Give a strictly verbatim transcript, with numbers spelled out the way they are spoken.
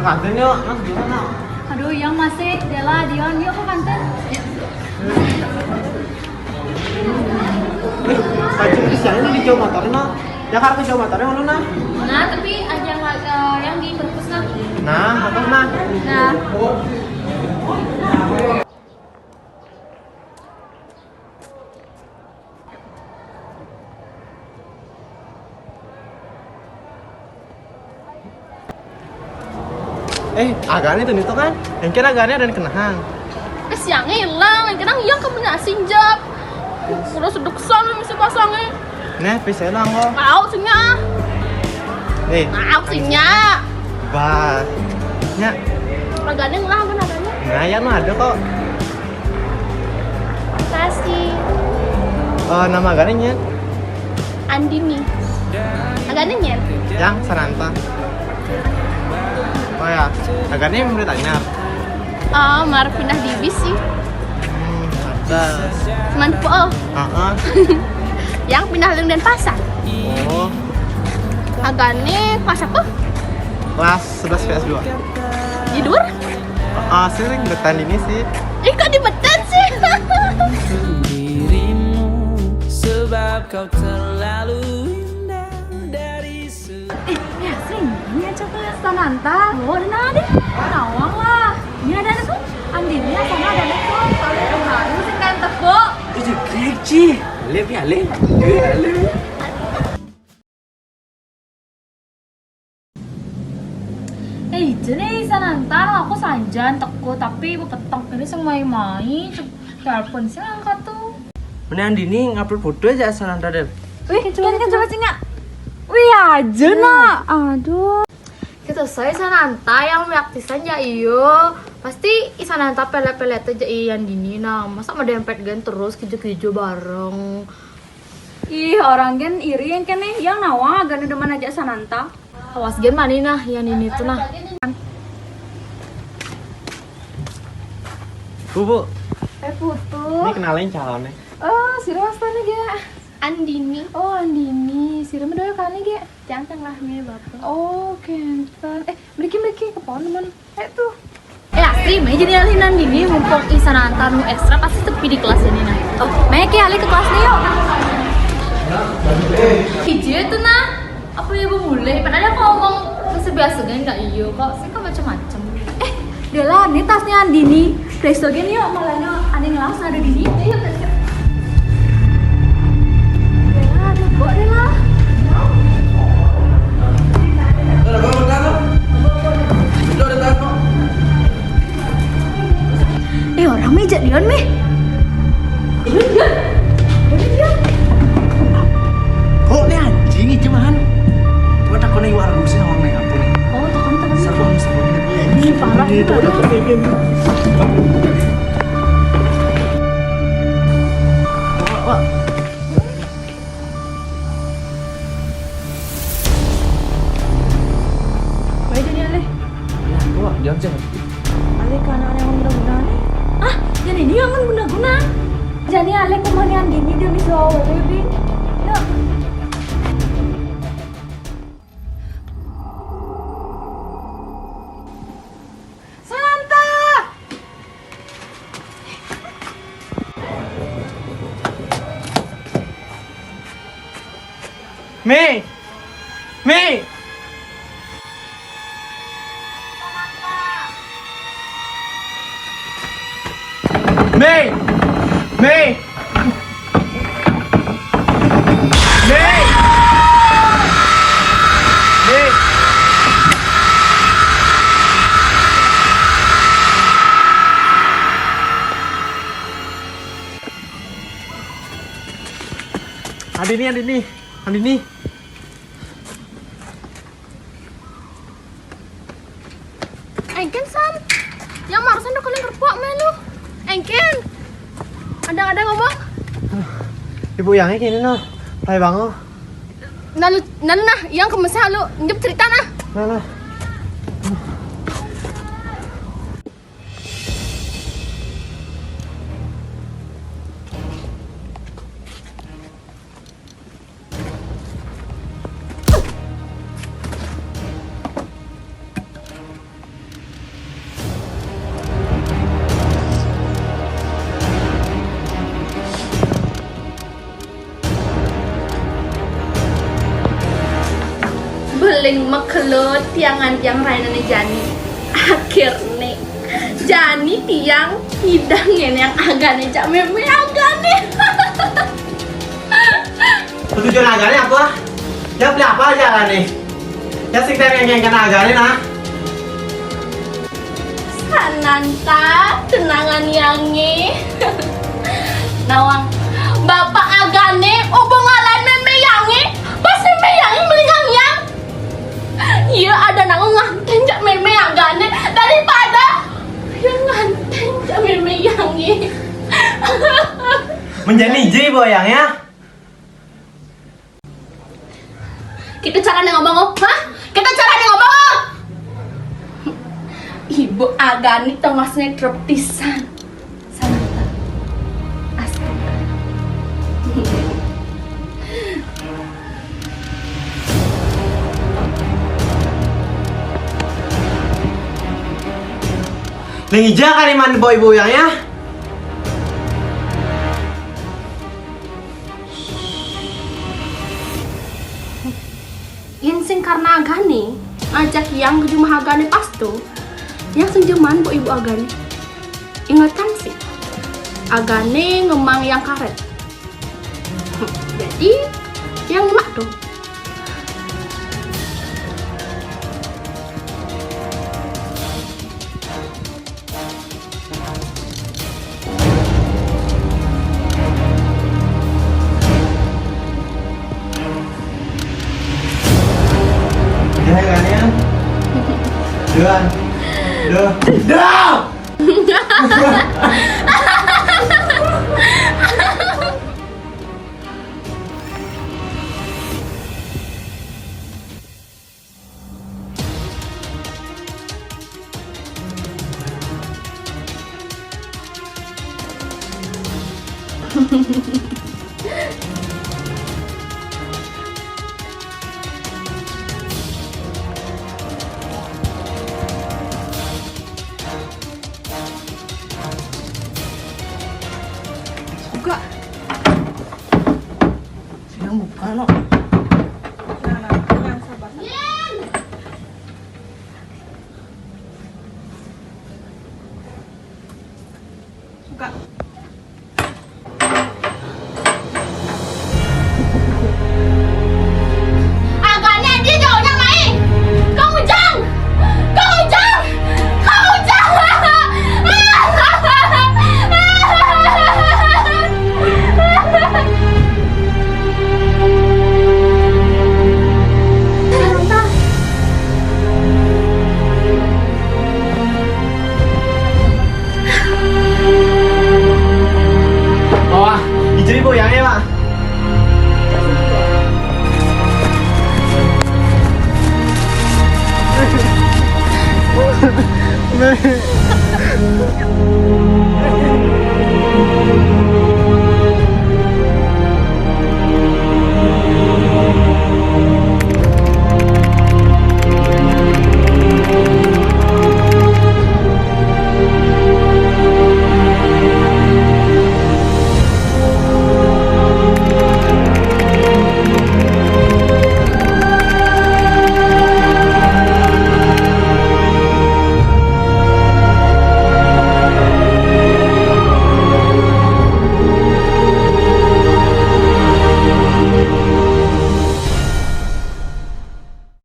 Kantin yuk, Mas, gimana? Aduh, yang masih Dela, Dion, yuk ke kantin. Eh, Kak Jun, di siang ini di jauh motornya, nah. Ya, kalau ke jauh motornya, mana, nah? Nah, tapi ada yang, eh, yang di perpus, nah. Nah, apa, nah? Nah. Eh, agaknya tuh itu kan? Yang kira agaknya ada yang kenahang. Eh, siangnya hilang, yang kenang iya ke bener sinjap. Terus duduk sana mesti pasangnya. Nah, bisa lah kok. Mau sih nya. Nih. Mau sih nya. Bah. Nya. Agaknya ngelah apa namanya? Nah, ya mah ada kok. Kasih. Eh, nama agaknya? Andini. Agaknya nyen? Yang Sananta. Oh ya, agaknya yang berita anyar. Oh, mar pindah di bis sih. Hmm, pantes. Cuman po. Heeh. Yang pindah leng Denpasar. Oh. Agaknya kelas apa? Kelas sebelas P S dua. Tidur? Ah, sering bertahan ini sih. Ih, kok dibetan sih? Dirimu, sebab kau terlalu indah dari se- Eh, ya, sering. Ini aja ke Sananta. Oh, ada nana deh. Nawang lah. Ini ada anak tuh. Andini, ya, sana ada anak tuh. Kalau yang baru sih kan teko. Itu jelek, Ci. Lep ya, lep. Iya, lep. Eh, ijen nih, Sananta, aku sanjan teko, tapi ibu peteng ini sing mai-mai, cek telepon sih angkat tuh. Mending Andini ngupload foto aja Sananta, Del. Wih, coba, kan, coba, Cingak. Wih, aja, nah. Aduh. Kita saya Sananta yang reaktisan ya, iyo. Pasti i Sananta pelet-pelet aja i Andini, nah. Masa mau dempet gen terus, kijo-kijo bareng. Ih, orang gen iri yang kene, yang nawang agaknya demen aja Sananta. Awas gen mani nah, yang ini tuh nah. Bu, Bu. Eh, Putu. Ini kenalin calonnya. Oh, sira wastane, Gek? Andini. Oh, Andini. Sira medal kane, Gek? Cangkang lah, Bapak. Oh, kenten. Eh, mriki, mriki, ke pon, Mon. Eh, tuh. Eh, Astri, mai jadi alih Andini, mumpung i Sananta nu ekstra pasti sepi di kelas ini, nah. Oh, mai ki alih ke kelas nih, yuk. Hiji itu, nah. Apa ya, Bu, mulai? Padahal aku ngomong biasa-biasa, kan? Nggak, iyo, kok. Saya kok macam-macam. Eh, Dela, ini tasnya Andini. Presto gini, yuk, malah ada yang langsung ada di sini. Ayo, Dela, ada, Dela. Eh, orang meja Dion, meh. Dion, Dion. Dion, Dion. Oh, ini anjing, ini cuman. Coba takon lagi warung sih, orang naik apa nih? Oh, takon, takon. Seru, seru. Ini parah, ini parah. Wah, wah. Baik, jadi alih. Ya, tuh, Dion sih. Alih ke anak yang guna-guna nih. Ah, jadi dia yang guna-guna. Jadi alih ke mana yang gini demi suau, baby. Yuk. Sananta! Mi! Mi! Mi! Mi! Nih. Nih. Andini, Andini, Andini. Engken, San. Yang barusan udah kalian kerpok melu. Engken. Ada-ada ngomong. Ibu yang ini no. Play bango. Nalu, nalu nah, yang kemesah lu. Nyep cerita nah. Nah, nah. Paling makelut tiang ngan tiang rainane jani. Akhirne jani tiang ngidang ngenang agane jak meme agane. Tujuan agane apa? Ya beli apa aja agane? Ya sing tiang ngenang agane nah. Sananta, tenangan yange. Nawang, bapak agane, ubung ngalahin meme yange, pas meme yange melingkang yang. Iya, ada nangu nganten jak meme agane daripada ya nganten jak meme yange. Menjadi ije, Boyang, ya? Kita carane ngomong, oh? Hah? Kita carane ngomong, oh? Ibu agane tengosne treptisan. Sananta. Astaga. Ning ija kali man boy boyang ya. Yen sing karena agane ngajak yang ke jumah agane pasto, yang sing jeman mbok ibu agane. Ingetan sih, agane ngemang yang karet. Jadi, yang nyemak dong. Jangan ya. Dua. Dua. Dua. Buka. Sing buka, no. Buka. Agaknya dia jauhnya main. Kang Ujang! Kang Ujang! Kang Ujang! Wah, ijai boyang ya, Pak.